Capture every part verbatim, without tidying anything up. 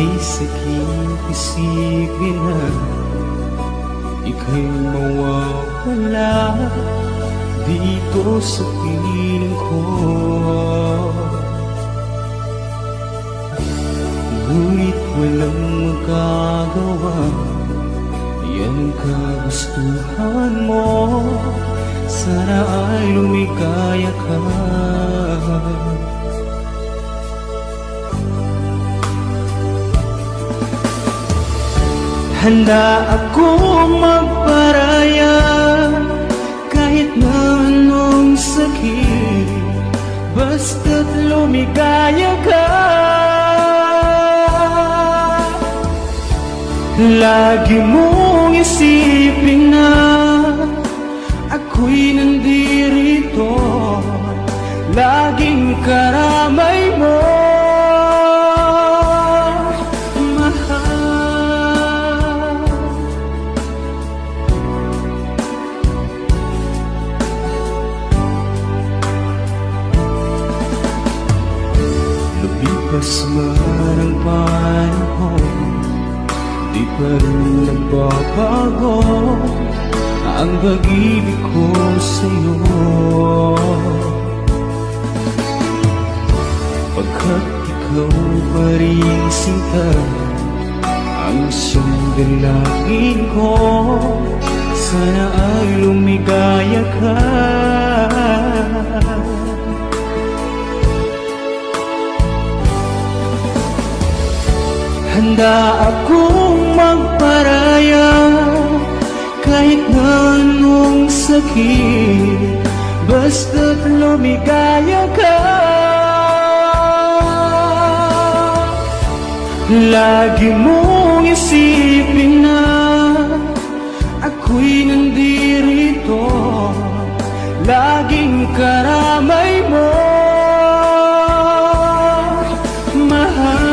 Sakit isipin na ika'y mawawala dito sa piling ko. Ngunit walang magagawa, yan ang kagustuhan mo. Sana ay lumigaya ka. Handa akong magparaya kahit na anong sakit, basta't lumigaya ka. Lagi mong isipin na ako'y nandirito, laging karamay mo, mahal. Lumipas man ang panahon, di pa rin nagbabago ang pag-ibig ko sa'yo. Pagkat ikaw pa rin sinta ang siyang dalangin ko, sana ay lumigaya ka. Handa akong magparaya kahit na anong sakit, basta't lumigaya ka. Lagi mong isipin na ako'y nandirito, laging karamay mo, mahal.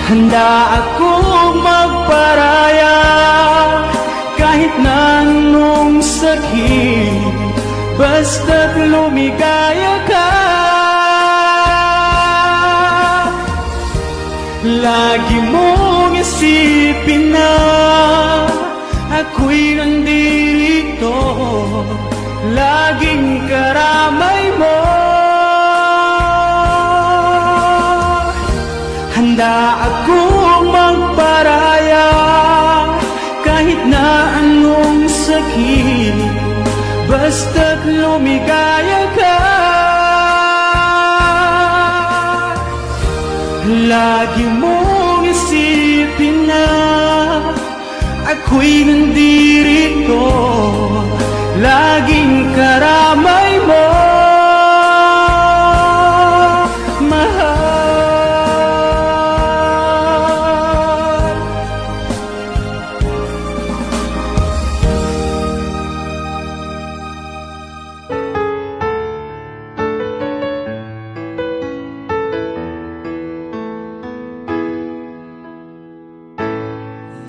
Handa akong magparaya kahit na anong sakit, basta't lumigaya ka. Lagi mong isipin na ako'y nandirito, laging karamay mo. Handa akong magparaya kahit na anong sakit, basta't lumigaya ka. Lagi mong isipin na ako'y nandirito, laging karamay mo, mahal.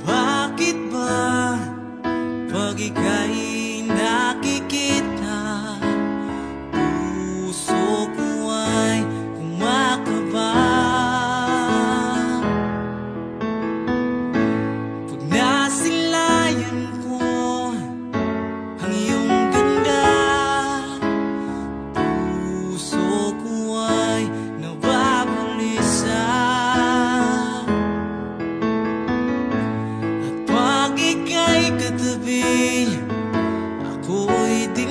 Bakit ba pag ika'y nakikita, puso ko ay kumakaba? Pag nasilayan ko ang iyong ganda, puso ko ay nababalisa. At pag ika'y katabi, ako'y di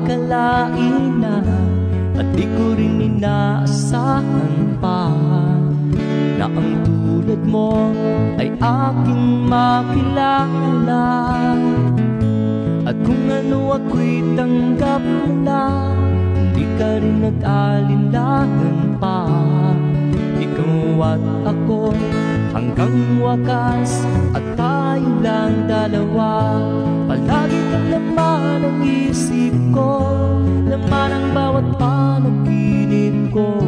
Akalaina a di ko rin inaasahan pa na ang tulad mo ay aking makilala. At kung ano ako'y tanggap mo na, hindi ka rin nag-alinlangan pa. Ikaw at ako hanggang wakas, at tayo lang dalawa. Palagi kang laman ng isip ko, laman ng bawat panaginip ko.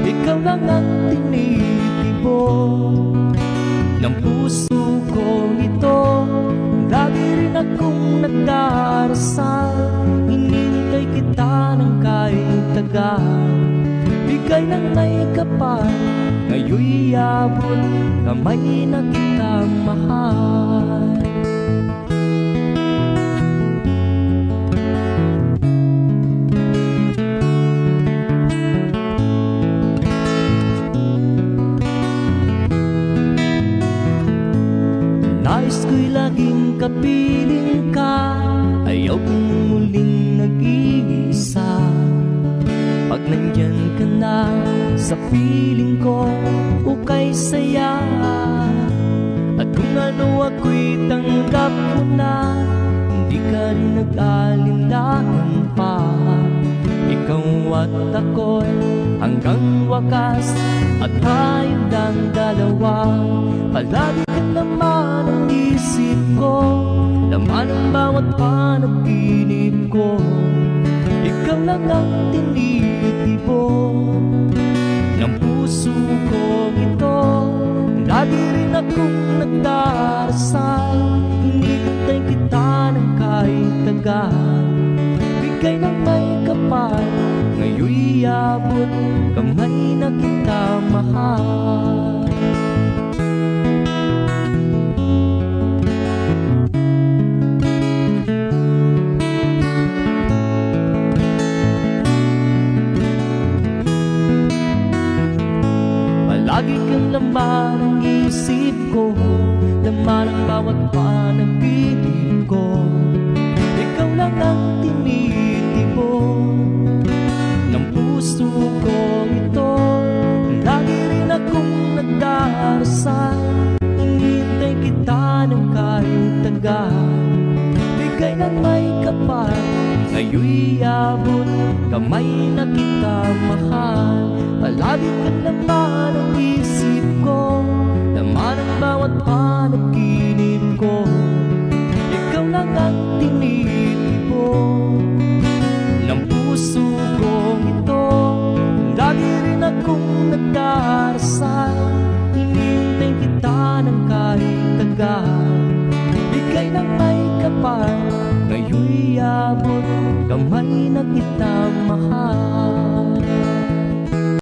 Ikaw lang ang tinitibo ng puso ko ito. Lagi rin akong nagdarasal, hinintay kita ng kahit taga. Bigay ng may kapal, ngayon abot kamay na kita, mahal. Nais ko'y laging kapiling ka, ayaw kong muling nag-iisa. Pag nandyan ka na sa piling ko, ukay saya. At kung ano ako'y tanggap mo na, hindi ka rin nag-alinlangan pa. Ikaw at ako'y hanggang wakas, at tayong dalawa. Palagi ka naman ang isip ko, laman ng bawat panaginip ko. Ikaw lang ang tinitibo ng puso ko ito. Lagi rin akong nagdarasal, hinintay kita ng kahit taga. Bigay ng may kapal, ngayon abot kamay na kita, mahal. Palagi kang laman ng isip ko, laman ng bawat panaginip ko. Ikaw lang ang tinitibo ng puso ko ito. Lagi rin akong nagdarasal, hinihintay kita ng kahit taga. Bigay ng may kapal, ngayon abot kamay na kita, mahal. Palagi ka naman ang isip ko, laman ng bawat panaginip ko. Ikaw lang ang tinitibo ng puso kong ito. Lagi rin akong nagdarasal, hinihintay kita ng kahit taga. Bigay ng may kapal, ngayon abot kamay na kita, mahal.